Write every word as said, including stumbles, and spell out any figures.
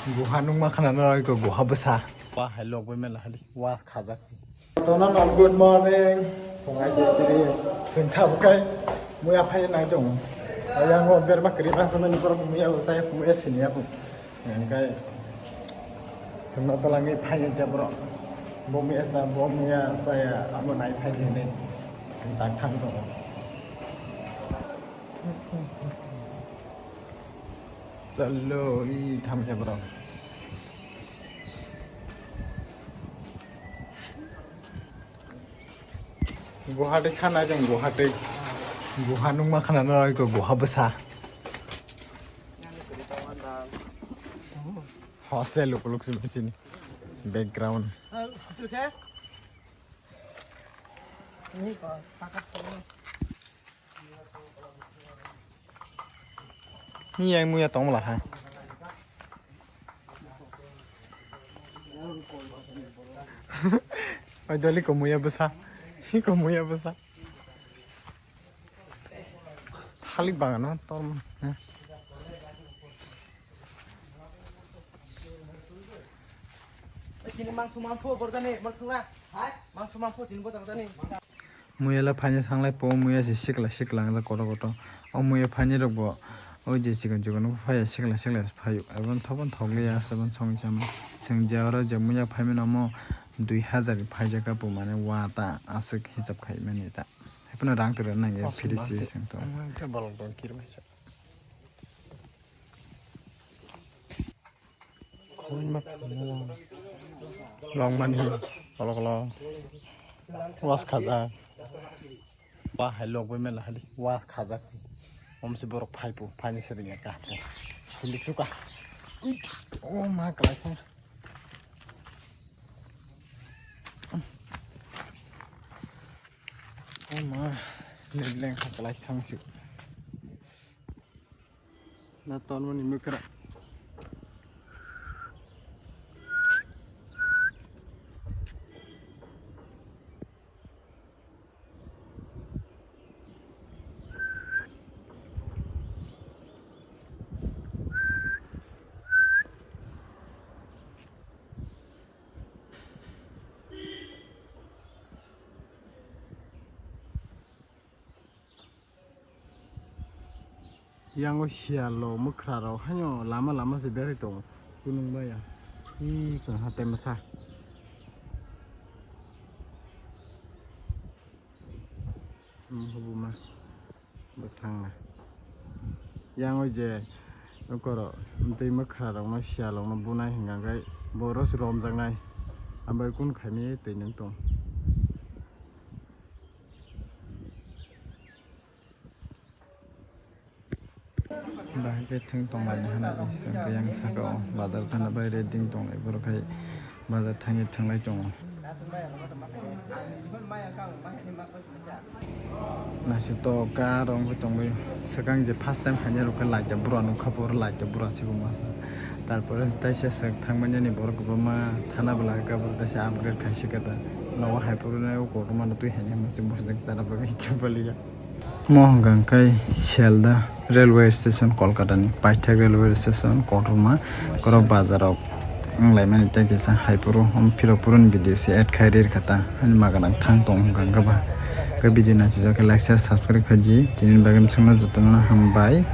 Guha nungma khana no iko guha bwsa. Wa hai logoi mela hali wa khajak si. Tono no good morning. Tongai se chiri sengkha bukai muya phai nai dong. Ayang o berma kri bang samani borok muya usai muya sini aku. Engkai sengno tolangi phai te borok. Bo muya sa bo muya saya amo nai phai ni. Sing tang thang dong. Chalo i tham khe borok. Guwahati khana jeng Guwahati. Guha nungma khana no iko guha bwsa. Hostel lukuluk sini background. Ni yang muya tong mala ha. Oi doli ko muya bwsa. Hi ko muya bwsa. Thalik bangano tor. Kini mangsu mangphu borjani mangsuna. Hai, mangsu mangphu tini bojang jani. Muya le phaini sanglai po muya se sikla sikla ang koto koto. O muya phaini rok bo o je chikon chikon bo phai sikla sikla phaio. Abon thobon thokli ya sabon song chama. Seng je oro je muya phaimani omo dui hazar phaijak apu mane wa ta aswk hisab khai mani ta. Haipano rang tere nang ya phiri si seng to. Bolong bolong kiri mai. Longmani kolok kolok was khajak. Wa hai logoi mela hali was khajak si. Om si borok phaipu phaini seding ya ka. Hili suka. O ma kalai sa. O ma leng leng kha kalai thang si. Na tonmani mwkhra. Yango siyal rok mwkhra rok haino lama lama se berai tongo, kunung maya. Ih, tong hatai masa. Hmm, hubuma bwsangma. Yango je nokoro tei mwkhra rokno siyal rokno bunai hingka khe boros romjaknai. Abai kun khaimani twi nung tong. Bahai khe thwng tonglaini hwnwi chwng khe yang saka o bazar thangna bai ready wng tonglai borok hai bazar thangwi thwnglai tongo. Naisik to kha rw wngwi tongwi swkang je first time khainai rw khe laita bura nukha poro laita bura sibo masa tarpore taisa swk thangmani borok kwbangma thana bwla khe borok taisa upgrade khaisi khe ta nogo hai phuru nai o kotorma no twi haini hwnwi se bwsajak chana bagwi chubaliya. Mo hwnka hwnkhe Sialda railway station, Kolkata ni paithak railway station kotorma, borok bazar rok wng laimani tei kisa hai phuru, omo phirok phuru ni video se add khai ri rwkha ta, ani maga nang thang tong hwnka hwnkhe ba. Khe video naisijak khe like, share, subscribe khaidi, tini bagwi bwswk no jotono hambai.